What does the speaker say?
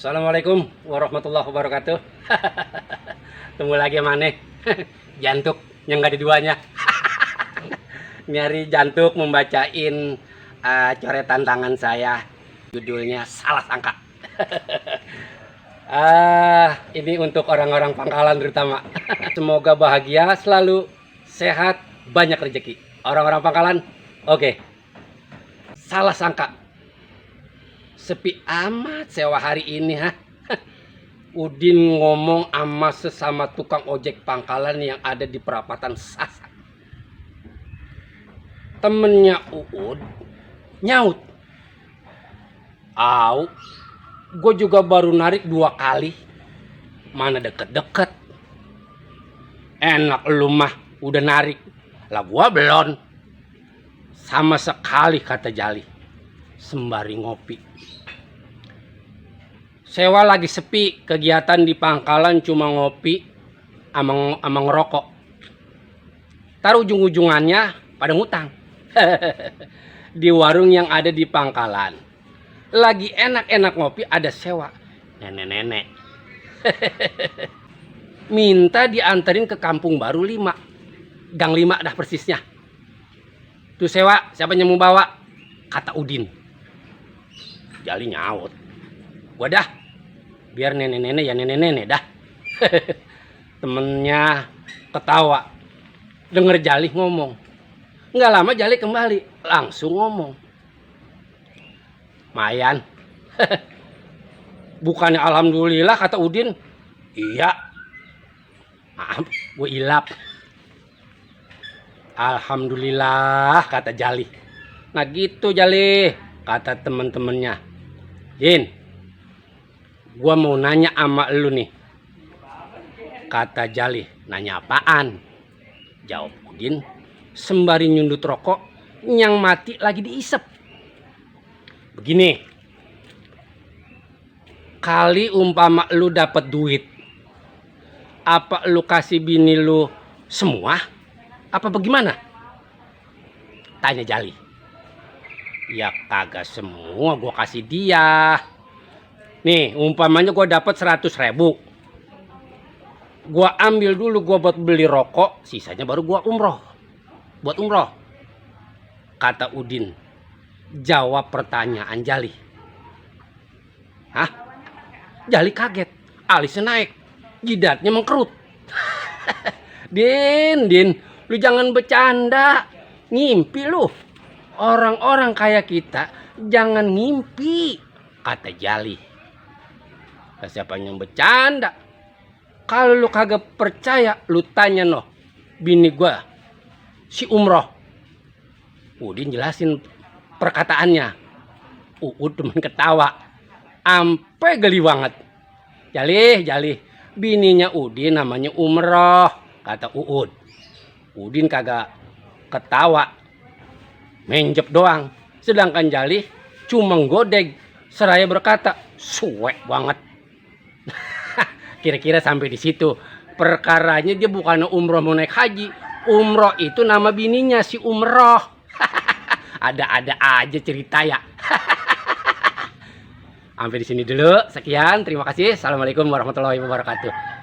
Assalamualaikum warahmatullahi wabarakatuh. Tunggu lagi mana? Jantuk yang nggak ada duanya. Nyari jantuk membacain coretan tangan saya. Judulnya salah sangka. Ini untuk orang-orang pangkalan terutama. Semoga bahagia, selalu sehat, banyak rezeki. Orang-orang pangkalan, oke. Salah sangka. Sepi amat sewa hari ini, ha? Udin ngomong sama sesama tukang ojek pangkalan yang ada di perapatan Sasak. Temennya Uud nyaut, gue juga baru narik 2 kali. Mana deket-deket. Enak lu mah udah narik, lah gua belum. Sama sekali, kata Jali sembari ngopi. Sewa lagi sepi, kegiatan di pangkalan cuma ngopi sama ngerokok. Taruh ujung-ujungannya pada ngutang. Di warung yang ada di pangkalan. Lagi enak-enak ngopi, ada sewa nenek-nenek. Minta dianterin ke Kampung Baru 5. Gang 5 dah persisnya. Tuh sewa, siapa yang mau bawa? Kata Udin. Jali nyaut. Gua dah, biar nenek-nenek ya nenek-nenek dah. Temennya ketawa. Denger Jali ngomong. Nggak lama Jali kembali, langsung ngomong. Mayan. Bukannya alhamdulillah, kata Udin. Iya. Maaf, gue ilap. Alhamdulillah, kata Jali. Nah gitu Jali, kata temen-temennya. Jin, gua mau nanya sama lu nih. Kata Jali. Nanya apaan? Jawab Udin sembari nyundut rokok yang mati lagi diisep. Begini, kali umpama lu dapet duit, apa lu kasih bini lu semua? Apa bagaimana? Tanya Jali. Ya kagak semua gua kasih dia. Nih umpamanya gua dapat 100.000. Gua ambil dulu gua buat beli rokok, sisanya baru gua umroh. Buat umroh. Kata Udin jawab pertanyaan Jali. Hah? Jali kaget, alisnya naik, jidatnya mengkerut. Din, lu jangan bercanda. Ngimpi lu. Orang-orang kayak kita jangan ngimpi, kata Jali. Siapa yang bercanda? Kalau lu kagak percaya, lu tanya noh bini gua, si umroh. Udin jelasin perkataannya. Uud temen ketawa, ampe geli banget. Jali, bininya Udin namanya umroh, kata Uud. Udin kagak ketawa, menjep doang. Sedangkan Jali cuma godeg seraya berkata, suwek banget. Kira-kira sampai di situ. Perkaranya dia bukan umroh mau naik haji. Umroh itu nama bininya si umroh. Ada-ada aja cerita ya. Sampai di sini dulu. Sekian, terima kasih. Assalamualaikum warahmatullahi wabarakatuh.